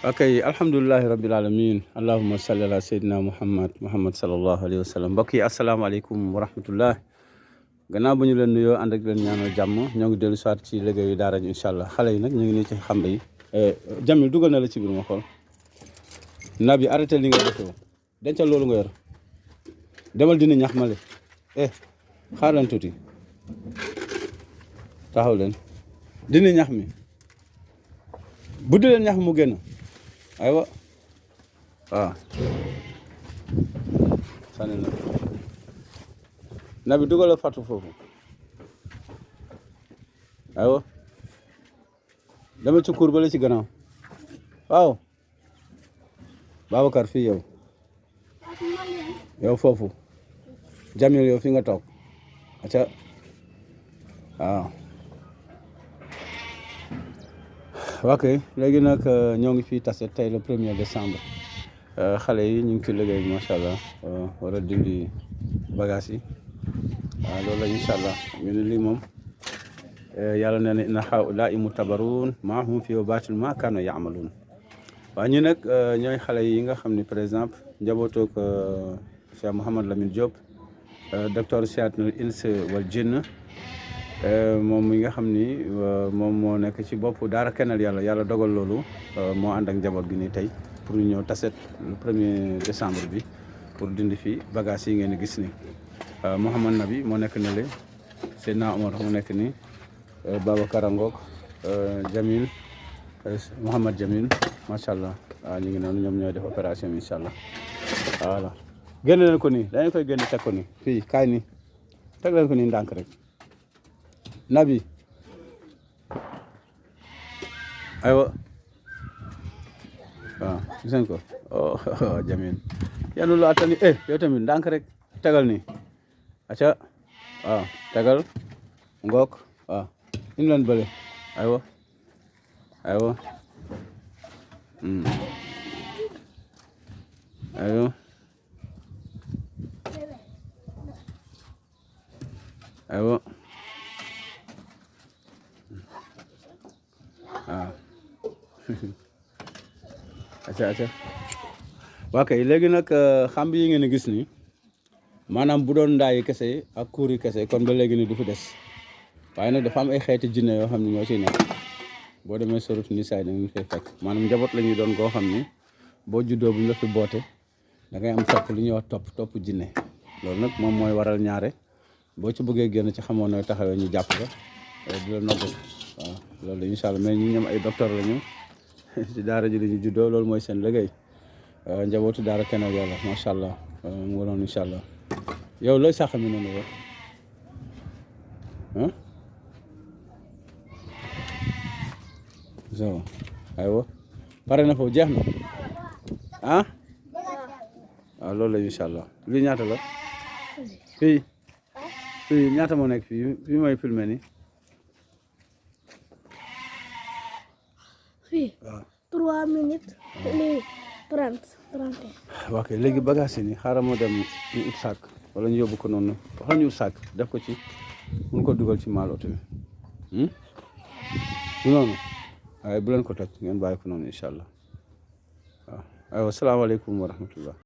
ok alhamdulilahi rabbil alamin allahuma salli ala sayyidina muhammad sallallahu alayhi wa sallam mbokk yi asalaamaaleykum wa rahmatullah gannaaw ba ñu leen nuyoo ànd ak leen ñaanal jàmm ñoo ngi dellu soit ci liggéeyu daara ji incha allah xale yi nag ñu ngi nii ci xamb yi Jamil dugal na la ci biir ma xool na bi arrêté li nga defee dencal loolu nga yor demal dina ñax ma le xaar leen tuuti taxaw leen dina ñax mi buddi leen ñax mu génn aywa waaw sànni na bi dugal a fàttu foofu aywa dama ci kuur bale ci gannaaw waaw Babacar fii yow foofu Jamil yow fi nga toog aca waaw ok léegi nag ñoo ngi fii tase tey le 1er décembre xale yi ñu ngi ci liggéey bi macha allah war a dindi bagage yi waaw loolu la incha allah ñu ne lii moom yàlla nee na inna haa'ulaa'i muttabaruun maa hum fii baatil maa kaanu ya'maluun waaw ñu nag ñooy xale yi nga xam ni par exemple njabootu ko Cheikh Mouhamed Lamine Diop docteur Siyatul Ins wal Jinn moom mi nga xam ni moom moo nekk ci bopp daara Kennel yàlla dogal loolu moo ànd ak njaboot gi nii tey pour ñu ñëw taset le 1er décembre bi pour dindi fi bagage yi ngeen di gis ni Mouhamad Nabi moo nekk ne le Seydina Omar moo nekk ni Babacar Angok Jamil Mouhamad Jamil macha allah waaw ñu ngi noonu ñoom ñooy def opération bi incha allah voilà génn leen ko nii dañu koy génn teg ko nii fii kaay nii teg leen ko nii ndànk rek Nabi aywa waaw gis ngeen ko oh Jamil yanu la atani yow tamit ndànk rek tegal nii aca waaw tegal ngook waaw indi leen bële aywa aywa aywa aywa waaw acca waa kay léegi nag xamb yi ngeen gis ni maanaam bu doon ndaayi kese ak kuuri kese kon ba léegi ni du fi des waaye nag dafa am ay xeeti jinne yoo xam ne ñoo ciy nekk boo demee sorut ni saay da nga fay fekk maanaam njaboot la ñuy doon koo xam ni boo juddoo bu ñu la fi boote da ngay am topp lu ñuy wax topp jinne loolu nag moom mooy waral ñaare boo ci bëggee génn ci xamoon nooy taxawee ñu jàpp la di la nogg waaw loolu la incha allah mais ñu ñoom ay docteur la ñu ci daara ji la ñu juddoo loolu mooy seen liggéey njabootu daara Kennel yàlla macha allah mu waroon incha allah yow looy sax mi noonu yow so aywa pare na foofu jeex na waaw loolu la incha allah lii ñaata la fii ñaata moo nekk fii mooy filmé ni fii 3 minutes lii 30 ok léegi bagage yi nii xaaral ma dem ñu ut sac wala ñu yóbbu ko noonu waxal ñu ut sac def ko ci mun ko dugal ci maal oto bi du noonu waaye bu leen ko toj ngeen bàyyi ko noonu incha allah waaw aywa salaamaaleykum wa rahmatullah